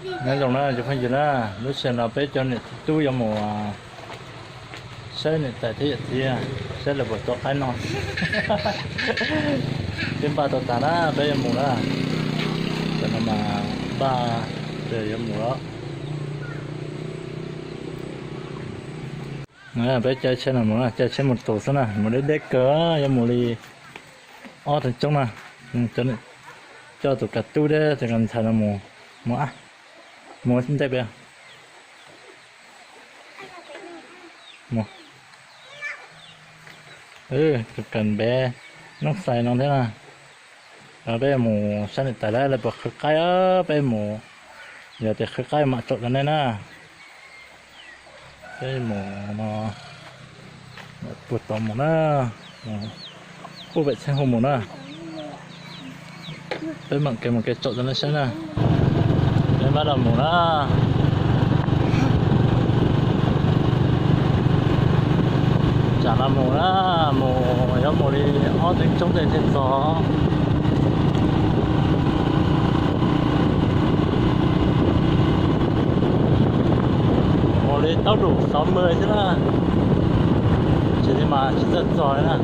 Nyob zoo na cov phooj ywg na, lub sij hawm no peb cov niam tub yuav mus saib niam tais thiab yawm txiv, saib lawv puas tau qaib no. Twb npaj tau tag na, peb yuav mus na. Tam no mas npaj yuav mus lawm. Peb caij tsheb no mus, caij tsheb mus tus xwb na, mus deb deb kawg, yuav mus li ob teev tsoob na. Coj tus kav tub thiab tus kav ntxhais no mus, mus, mus ntej peb, mus, tus kav npev noob xais no thiab na. Peb mus saib niam tais lawv puas qhwv qaib, peb mus, yog tias qhwv qaib mam tsom rau nej na. Peb mus no, puag tod mus na, ub pem txheej hu mus na. Peb mam kev mus kev tsom rau nej saib na. Peb mam los mus na. Tsam no mus na, mus yuav mus li ob teev tsoob ntej thiaj txog. Mus li tau rau sáu mươi xwb na, tsis li mas tsis txawj txog li na.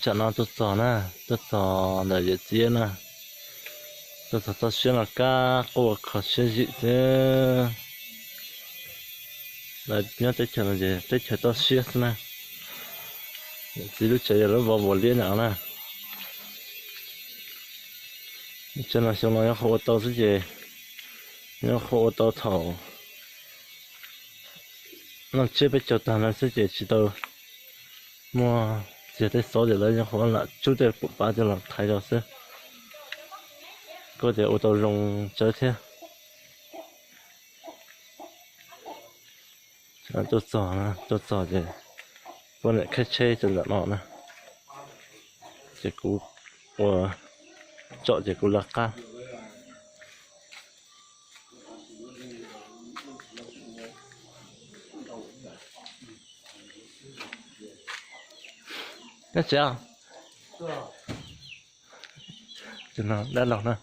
Tsam no tuaj txog na, tuaj txog ntawm yawm txiv na, tuaj txog toj siab no kab quaj kho siab zim xwb. Lawv nyob teb chaws no ces teb chaws toj siab xwb na. Yawm txiv lub tsev yog lub vov vuas liab ntawm no na. Tsam no xyoo no nyob qhuav ua tau xwb ces, nyob qhuav ua tau thaum noj tsiab peb caug tag no xwb ces tsis tau muaj txiag tej xob ces lawv nyob qhuav lam tsub tej pum pab coj los thaiv rau xwb. Koj tias ua tau zoo tsawv thiab. Tuaj txog, tuaj txog ces poj niam khaib tsheb rau ntawm no na, ces kuv ua tsom ces kuv lawv qab. Nyob tsev os? Dab laug na.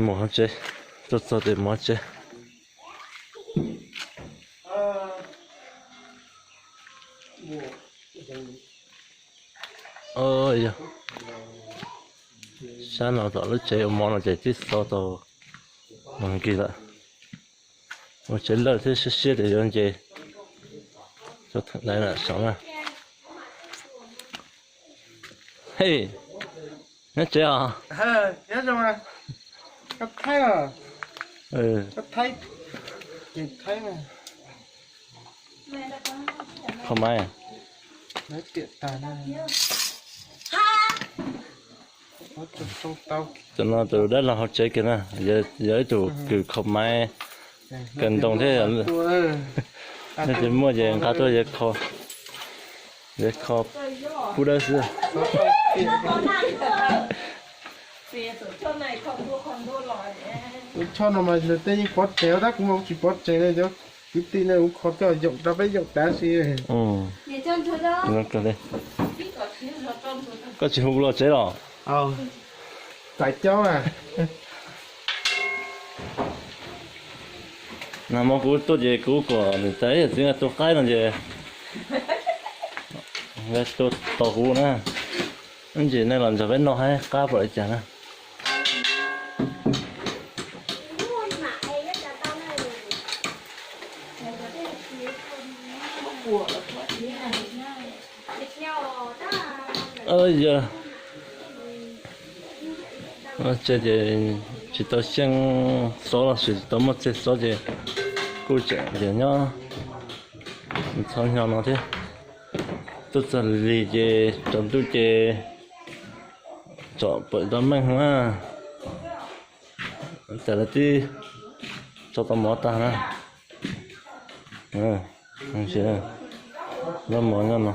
Mus tsev, tuaj txog ces mus tsev. Yog sab no tom lub tsev ua mov no ces twb xov tau mus nkig lawm. Ua tsev lawj thiab siab siab tias yuav nce rau theem ntaiv na saum na. Hej, nyob tsev os? Kho maiv. Tam no tus dab laug hauv tsev kiag na, yog ib tug kws kho maiv, kawm ntoo thiab. Nej tsis muaj ces nqa tuaj, yuav kho pub dawb xwb. Tus choj no mas tej yeej pov tseg, tab kuv mas kuv tsis pov tseg ne, cov kwv tij ne kuv kho coj yoom rau peb yoom tav si. Koj tsis hu kuv los tsev los? Txais cov na. Nag hmo kuv tuaj ces kuv kom niam tais yawm txiv nkawd tua qaib no ces nkawd tua tos kuv na. Ib ntsis nej los nrog peb noj haib qab pom li cas na. Yog tsev ces tsis tau xyeej xob los sis tsis tau muaj txiag xob ces kuj tseem nyob txhob nyo no thiab. Tuaj txog lig ces tsaus ntuj ces tsom pawm tau meej na. Cas lawv twb tso tau mov tag na. Lub mov nyob no.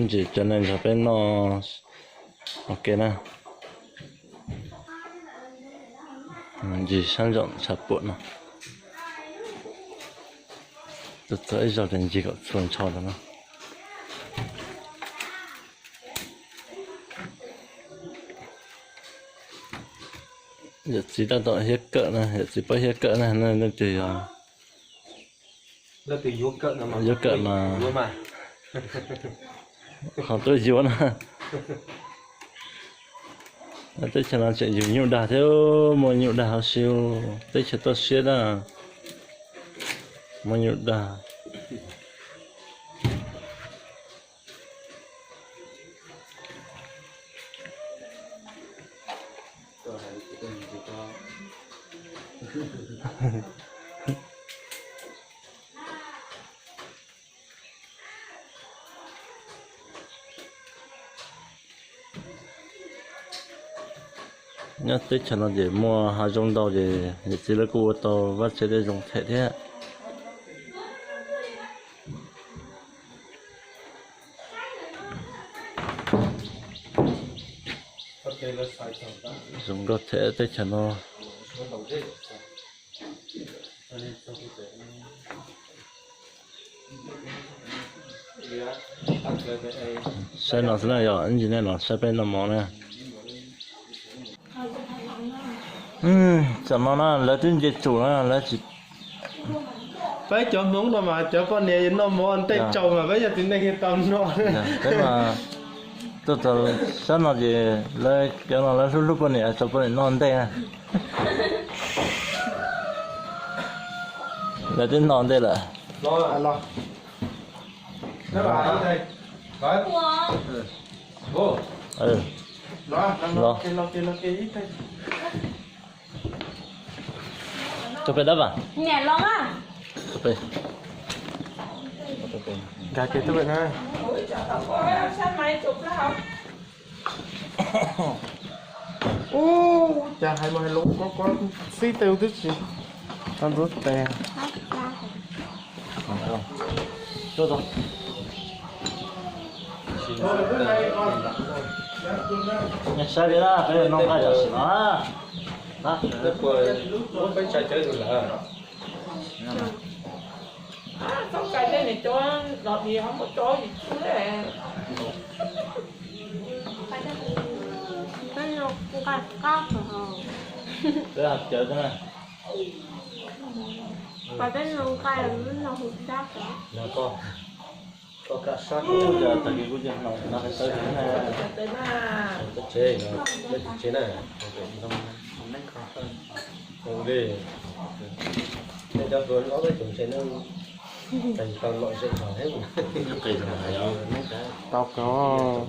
Ntsis cov neeg nrog peb noj ua ke na. Ntsis sab ntsoom tshav puam no. Tuaj txog ib zaug ces ntsis kom txhua ntsho rau no. Yawm txiv tab tom hiab kawm na, yawm txiv pab hiab kawm na, leej twg yog yuav kawm mas ho tuaj yuav na. Teb chaws no tseem yug nyuj dag thiab, muaj nyuj dag huv si, teb chaws toj siab na, muaj nyuj dag. Nyob teb chaws no ces muaj hav zoov ntau ces yawm txiv lawv kuj ua tau vaj tse dej zoo them thiab. Zoo nkauj thiab teb chaws no. Saib no xwb na, yog ib ntsis nej los saib peb noj mov na. Tam no na lawv twb nce tsum na, lawv tsis. Peb cov Hmoob no mas cov poj niam noj mov ntej tsaus mas peb yog txiv neej tau noj. Peb mas tuaj txog sab no ces lawv cov no lawv hlub hlub poj niam, tso poj niam noj ntej na. Lawv twb noj ntej lawm. Los. Tus pem dab vas. Tus pem. Nkag kiag tus pem na. Ub, cas hais mas hais lus kov kov xib tw twb tsis tau ntxuav tes. Saib peb na, peb noj nqaij tam sim no na. Txoj kais tej niam cov los dis ho muab cov yim xwb. Peb noj nqaij qab. Peb hais cawv na. Pas peb noj nqaij no hu sab. Koj kam sab kuv, tag kis kuv cia no tawv na. Tsev no, tsev na. Li, nej cov hluas nyob peb tus tsev no, teem tau lom zem tag thiab. Tau kawg.